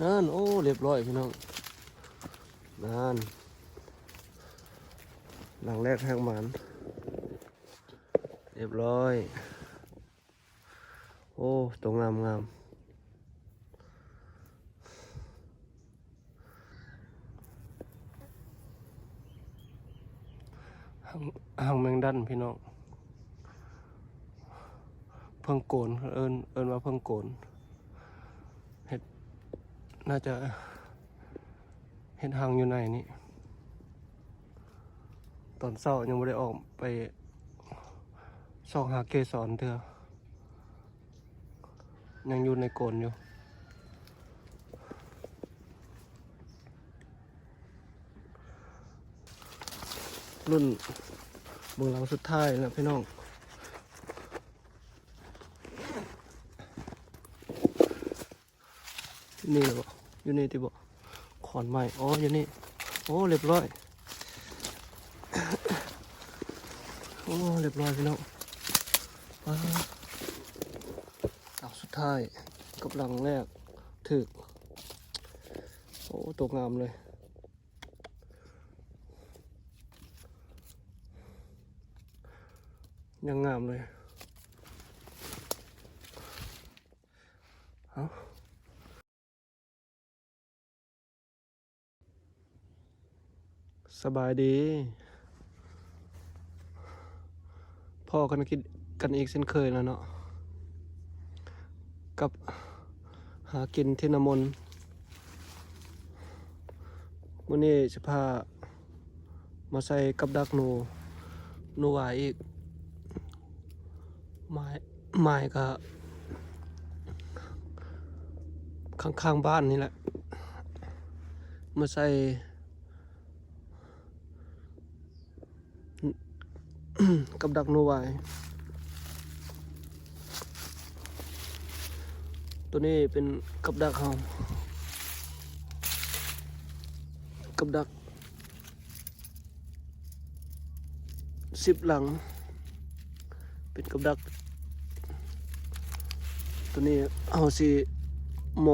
ນັ້ນ ໂອ້ ຮຽບຮ້ອຍພີ່ນ້ອງ ນັ້ນ ຫຼັງແລກແຮກໝານ ຮຽບຮ້ອຍ ໂອ້ ໂຕງາມໆ ຮັງ ຮັງແມງດັນພີ່ນ້ອງ ເຜິ້ງໂກນ ເອີ້ນ ເອີ້ນວ່າເຜິ້ງໂກນ ເຮັດ ໜ້າຈະເຮັດຮັງຢູ່ໃນນີ້ ຕອນເຊົ້າຍັງບໍ່ໄດ້ອອກໄປຊອກຫາເກສອນເທື່ອ ຍັງຢູ່ໃນໂກນຢູ່ ລຸ້ນເບິ່ງຫຼັງສຸດທ້າຍແລ້ວພີ່ນ້ອງ ນີ້ແຫຼະບໍ່? ຢູ່ນີ້ຕິບໍ່? ຂອນໄມ້ ອໍ ຢູ່ນີ້ ໂອ້ ຮຽບຮ້ອຍ ໂອ້ ຮຽບຮ້ອຍພີ່ນ້ອງ ວ້າ ຫຼັງສຸດທ້າຍກັບຫຼັງແລກຖືກ ໂອ້ ໂຕງາມເລີຍ ຍັງງາມເລີຍ ເອົ້າ ສະບາຍດີ ພໍ້ກັນ ກັນອີກເຊັ່ນເຄີຍແລ້ວເນາະ ກັບຫາກິນທີ່ນ້ຳມົນ ມື້ນີ້ຊິພາ ມາໃສ່ກັບດັກໜູ ໜູຫວາຍອີກ ໝາຍ ໝາຍກະຂ້າງໆບ້ານນີ້ແຫຼະ ມາໃສ່ ກັບດັກໜູຫວາຍ ໂຕນີ້ເປັນກັບດັກເຮົາ ກັບດັກ ສິບຫຼັງ ເປັນກັບດັກ ໂຕນີ້ເຮົາຊິໂມ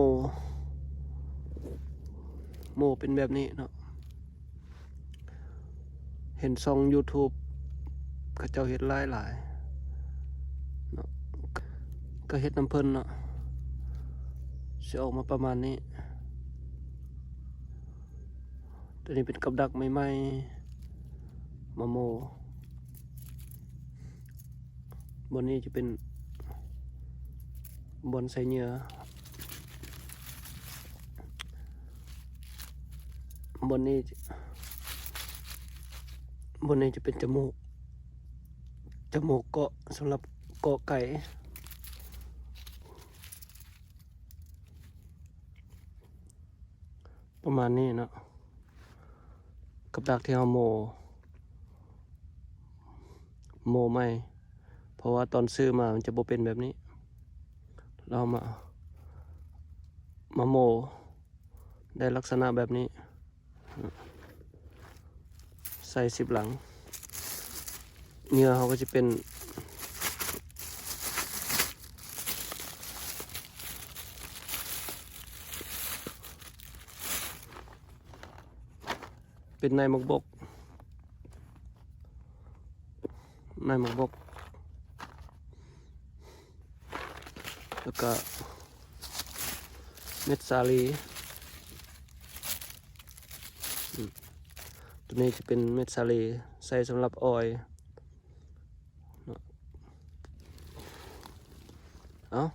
ໂມເປັນແບບນີ້ເນາະ ເຫັນຊ່ອງຢູທູບເຂົາເຈົ້າເຮັດຫຼາຍໆເນາະ ກະເຮັດນຳເພິ່ນເນາະ ຊິອອກມາປະມານນີ້. ໂຕນີ້ເປັນກັບດັກໃໝ່ໆ ມາໂມ ບ່ອນນີ້ຈະເປັນບ່ອນໃສ່ເຫຍື່ອ ບ່ອນນີ້ ບ່ອນນີ້ຈະເປັນຈະມູກ ຈະມູກເກາະ ສຳລັບເກາະໄກ່. ປະມານນີ້ເນາະ ກັບດັກທີ່ເຮົາໂມ ໂມໃໝ່ ເພາະວ່າຕອນຊື້ມາມັນຈະບໍ່ເປັນແບບນີ້ ລາວມາ ມາໂມໄດ້ລັກສະນະແບບນີ້. ໃສ່ສິບຫຼັງ ເຫຍື່ອເຮົາກະຊິເປັນ ເປັນໃນໝາກບົກ ໃນໝາກບົກ ແລ້ວກະເມັດສາລີ ອືມ ໂຕນີ້ຈະເປັນເມັດສາລີ ໃສ່ສຳລັບອອຍເນາະ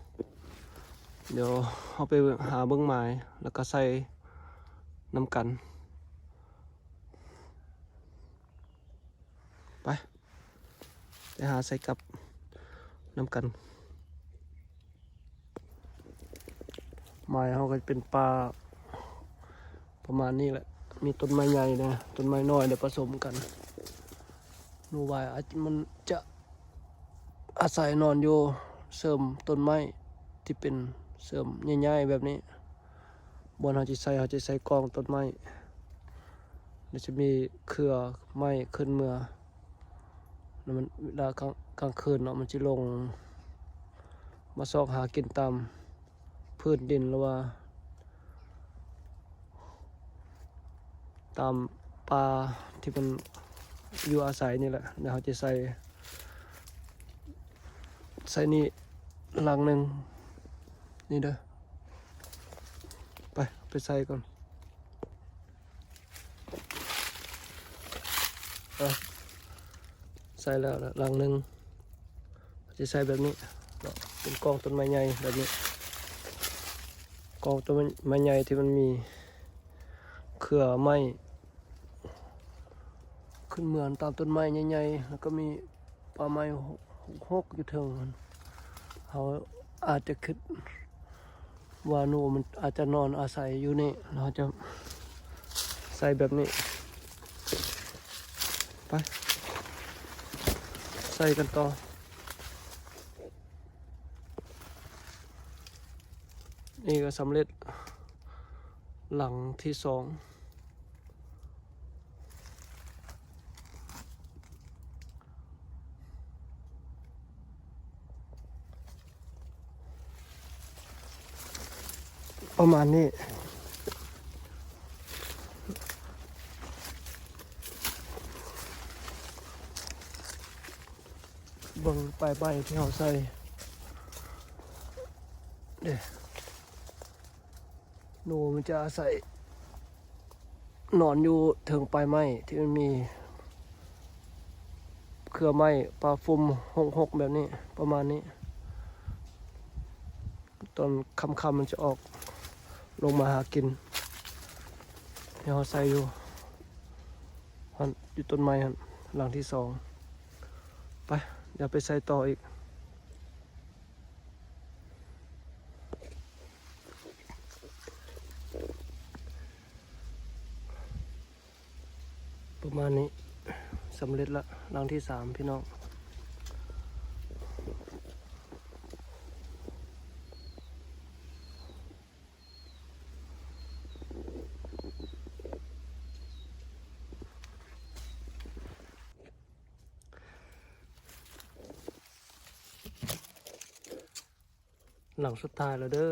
ເອົ້າ ດຽວເຮົາໄປຫາເບິ່ງໝາຍ ແລ້ວກະໃສ່ນຳກັນ ໄປ ໄປຫາໃສ່ກັບນຳກັນ. ໝາຍເຮົາກະເປັນປ່າປະມານນີ້ແຫຼະ ມີຕົ້ນໄມ້ໃຫຍ່ແດ່ ຕົ້ນໄມ້ນ້ອຍແດ່ປະສົມກັນ. ໜູຫວາຍອາດ ມັນຈະອາໄສນອນຢູ່ເສີມຕົ້ນໄມ້ທີ່ເປັນເສີມໃຫຍ່ໆແບບນີ້. ບ່ອນເຮົາຈະໃສ່ ເຮົາຈະໃສ່ກ້ອງຕົ້ນໄມ້ ແລ້ວຈະມີເຄືອໄມ້ຂຶ້ນເມືອ ແລ້ວມັນ ເວລາກາງ ກາງຄືນເນາະ ມັນຈະລົງມາຊອກຫາກິນຕາມພື້ນດິນ ຫຼືວ່າ ຕາມປ່າທີ່ມັນຢູ່ອາໄສນີ້ແຫຼະ. ແລ້ວເຮົາຈະໃສ່ ໃສ່ນີ້ຫຼັງໜຶ່ງ ນີ້ເດີ. ໄປ ໄປໃສ່ກ່ອນ. ເອົາ ໃສ່ແລ້ວລະຫຼັງໜຶ່ງ ຈະໃສ່ແບບນີ້ເນາະ ເປັນກອງຕົ້ນໄມ້ໃຫຍ່ແບບນີ້ ກອງຕົ້ນໄມ້ໃຫຍ່ທີ່ມັນມີເຄືອໄມ້ຂຶ້ນເໝືອນຕາມຕົ້ນໄມ້ໃຫຍ່ໆ ແລ້ວກໍມີປ່າໄມ້ຫົກໆຢູ່ເທິງ. ເຮົາອາດຈະຄິດ ວ່າໜູມັນອາດຈະນອນອາໄສຢູ່ນີ້ ເຮົາຈະໃສ່ແບບນີ້. ໄປ ໃສ່ກັນຕໍ່. ນີ້ກໍສຳເລັດຫຼັງທີສອງ. ປະມານນີ້ ເບິ່ງປາຍໄມ້ທີ່ເຮົາໃສ່ເດ້. ໜູມັນຈະອາໄສນອນຢູ່ເທິງປາຍໄມ້ທີ່ມັນມີເຄືອໄມ້ປ່າຟຸ່ມຫົກໆແບບນີ້ ປະມານນີ້. ຕອນຄ່ຳໆມັນຈະອອກລົງມາຫາກິນ. ແລ້ວເຮົາໃສ່ຢູ່ຫັ້ນ ຢູ່ຕົ້ນໄມ້ຫັ້ນ ຫຼັງທີສອງ. ໄປ ດຽວໄປໃສ່ຕໍ່ອີກ. ປະມານນີ້ ສຳເລັດລະ ຫຼັງທີສາມ ພີ່ນ້ອງ. ຫຼັງສຸດທ້າຍແລ້ວເດີ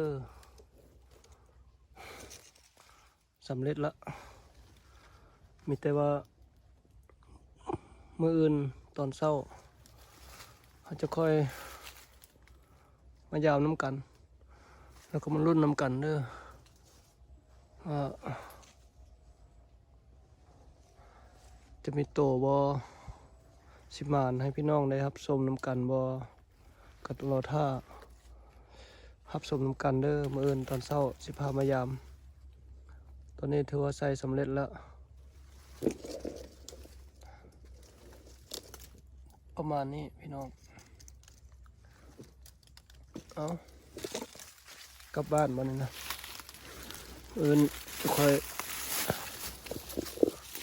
ສຳເລັດລະ. ມີແຕ່ວ່າມື້ອື່ນຕອນເຊົ້າ ເຮົາຈະຄ່ອຍມາຢາມນຳກັນ ແລ້ວກໍມາລຸ້ນນຳກັນເດີ ວ່າຈະມີໂຕບໍ່ ຊິໝານໃຫ້ພີ່ນ້ອງໄດ້ຮັບຊົມນຳກັນບໍ່. ກໍລໍຖ້າຮັບຊົມນຳກັນເດີ ມື້ອື່ນຕອນເຊົ້າຊິພາມາຢາມ. ຕອນນີ້ຖືວ່າໃສ່ສຳເລັດແລ້ວ ປະມານນີ້ພີ່ນ້ອງ. ເອົາ ກັບບ້ານບາດນີ້ນະ ອື່ນຈະຄ່ອຍ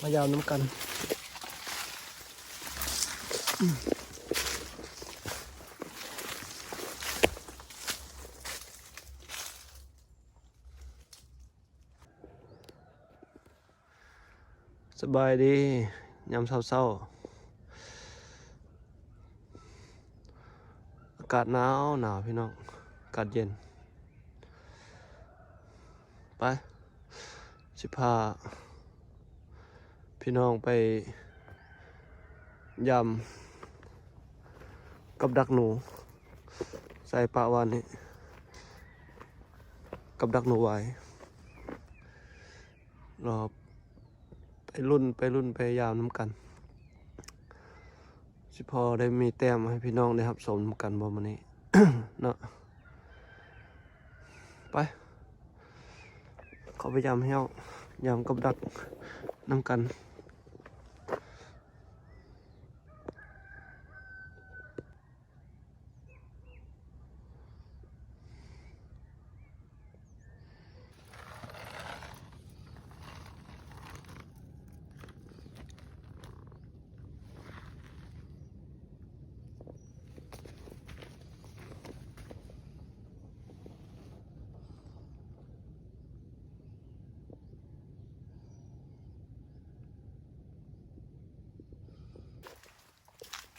ມາຢາມນຳກັນ. ສະບາຍດີ ຍາມເຊົ້າໆ ອາກາດໜາວໆ ພີ່ນ້ອງ ອາກາດເຢັນ. ໄປ ຊິພາພີ່ນ້ອງໄປຢາມກັບດັກໜູ ໃສ່ປະວານນີ້ ກັບດັກໜູຫວາຍ. ລອບ ໄປລຸ້ນ ໄປລຸ້ນ ໄປຢາມນຳກັນ ຊິພໍໄດ້ມີແຕ້ມໃຫ້ພີ່ນ້ອງໄດ້ຮັບຊົມນຳກັນບໍ່ມື້ນີ້ເນາະ. ໄປ ເຂົ້າໄປຢາມແຮ້ວ ຢາມກັບດັກນຳກັນ.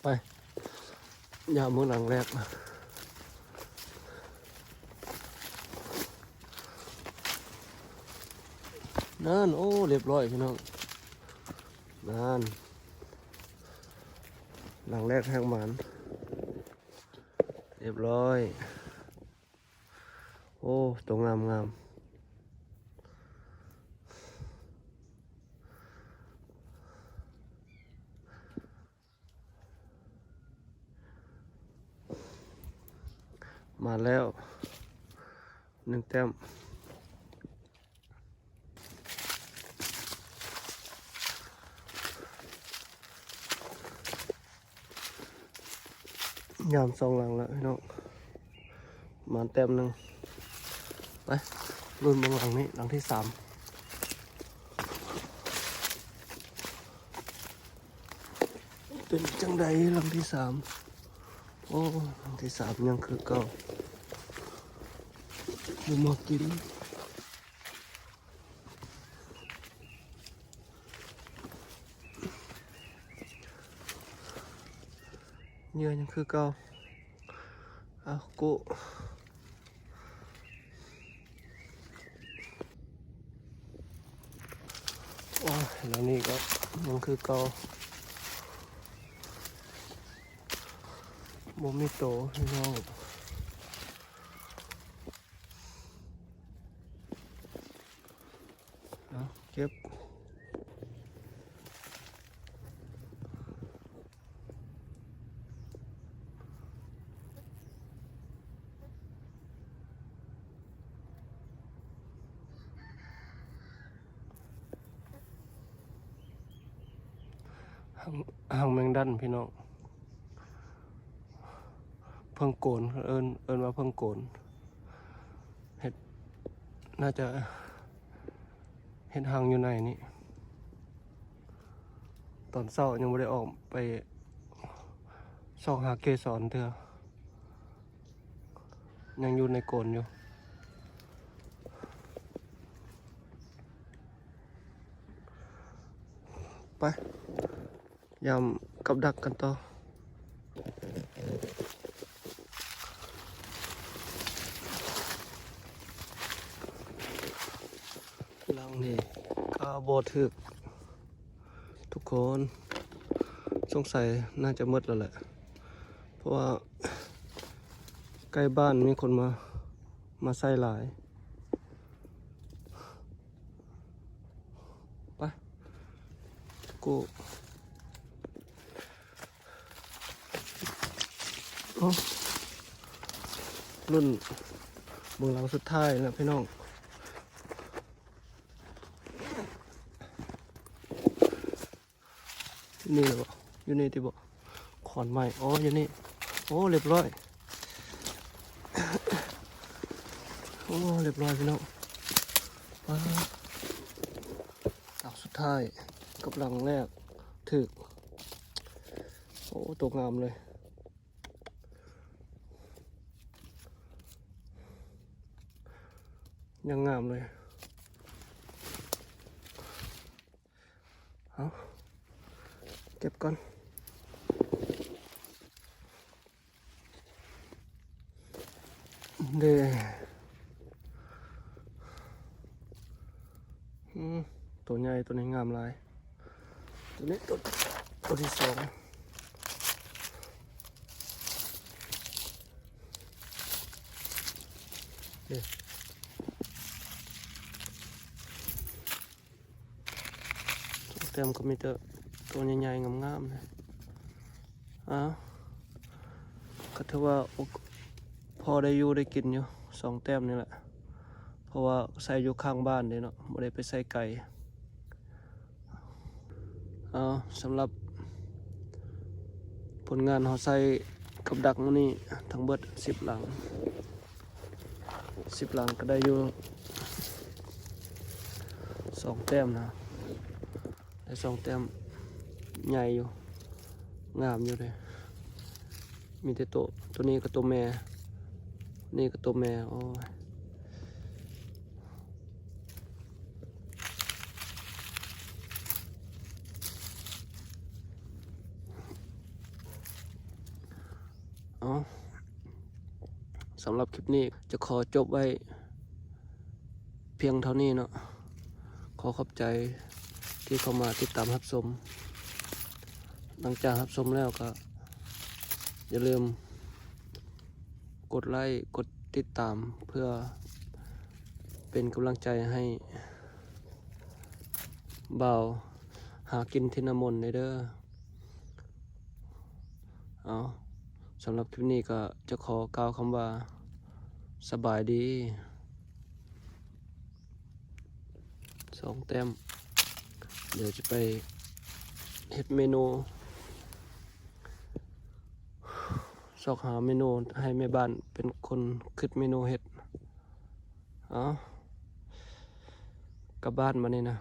ໄປ ຢາມເບິ່ງຫຼັງແລກ ນັ້ນ ໂອ້ ລຽບຮ້ອຍພີ່ນ້ອງ. ນັ້ນ ຫຼັງແລກແຮກໝານ ຮຽບຮ້ອຍ. ໂອ້ ໂຕງາມໆ. ມາແລ້ວ ໜຶ່ງແຕ້ມ. ຍາມສອງຫຼັງແລ້ວພີ່ນ້ອງ ມາແຕ້ມໜຶ່ງ. ໄປລຸ້ນເບິ່ງຫຼັງນີ້ ຫຼັງທີສາມ ເປັນຈັ່ງໃດຫຼັງທີສາມ. ໂອ້ ຫຼັງທີສາມຍັງຄືເກົ່າ ບໍ່ມາກິນ. ເຫຍື່ອຍັງຄືເກົ່າ. ເອົາ ກູ້. ໂອ້ຍ ຫຼັງນີ້ກໍຍັງຄືເກົ່າ ບໍ່ມີໂຕພີ່ນ້ອງ. ເອົາ ເກັບ. ຮັງ ຮັງແມງດັນພີ່ນ້ອງ ເຜິ້ງໂກນ ເອີ້ນ ເອີ້ນວ່າເຜິ້ງໂກນ. ເຮັດ ໜ້າຈະເຮັດຮັງຢູ່ໃນນີ້. ຕອນເຊົ້າຍັງບໍ່ໄດ້ອອກໄປຊອກຫາເກສອນເທື່ອ ຍັງຢູ່ໃນໂກນຢູ່. ໄປ ຍາມກັບດັກກັນຕໍ່. ຫຼັງນີ້ກໍບໍ່ຖືກທຸກຄົນ ສົງໄສໜ້າຈະໝົດແລ້ວແຫຼະ ເພາະວ່າໃກ້ບ້ານມີຄົນມາ ມາໃສ່ຫຼາຍ. ໄປ ກູ ໂອ້ ລຸ້ນເບິ່ງຫຼັງສຸດທ້າຍແລ້ວພີ່ນ້ອງ. ນີ້ແຫຼະບໍ? ຢູ່ນີ້ຕິບໍ? ຂອນໄມ້ ອໍ ຢູ່ນີ້. ໂອ້ ຮຽບຮ້ອຍ. ໂອ້ ຮຽບຮ້ອຍພີ່ນ້ອງ. ປາດ ຫຼັງສຸດທ້າຍກັບຫຼັງແລກຖືກ. ໂອ້ ໂຕງາມເລີຍ. ຍັງງາມເລີຍ. ເອົາ ເກັບກ່ອນເດ້. ອືມ ໂຕໃຫຍ່ ໂຕນີ້ງາມຫຼາຍ. ໂຕນີ້ ໂຕ ໂຕທີສອງ ເດ້. ແຕ້ມກໍມີແຕ່ໂຕໃຫຍ່ໆ ງາມໆ ເລີຍ. ອ້າວ ກໍຖືວ່າໂອ ພໍໄດ້ຢູ່ໄດ້ກິນຢູ່ ສອງແຕ້ມນີ້ແຫຼະ ເພາະວ່າໃສ່ຢູ່ຂ້າງບ້ານເດ້ເນາະ ບໍ່ໄດ້ໄປໃສ່ໄກ. ເອົາ ສຳລັບຜົນງານເຮົາໃສ່ກັບດັກມື້ນີ້ ທັງເບິດສິບຫຼັງ ສິບຫຼັງກໍໄດ້ຢູ່ສອງແຕ້ມນະ ໄດ້ສອງແຕ້ມ ໃຫຍ່ຢູ່ ງາມຢູ່ເດ້. ມີແຕ່ໂຕ ໂຕນີ້ກໍໂຕແມ່ ນີ້ກໍໂຕແມ່. ໂອ້ຍ ເອົາ ສຳລັບຄລິບນີ້ຈະຂໍຈົບໄວ້ພຽງເທົ່ານີ້ເນາະ. ຂໍຂອບໃຈ ທີ່ເຂົ້າມາຕິດຕາມຮັບຊົມ. ຫຼັງຈາກຮັບຊົມແລ້ວກໍຢ່າລືມກົດໄລ້ ກົດຕິດຕາມ ເພື່ອເປັນກຳລັງໃຈໃຫ້ບ່າວຫາກິນທິນນະມົນແດ່ເດີ. ເອົາ ສຳລັບຄລິບນີ້ກໍຈະຂໍກ່າວຄຳວ່າ ສະບາຍດີ. ສອງແຕ້ມ. ດຽວຈະໄປເຮັດເມນູ ຊອກຫາເມນູ ໃຫ້ແມ່ບ້ານເປັນຄົນຄິດເມນູເຮັດ. ເອົາ ກັບບ້ານບາດນີ້ນະ.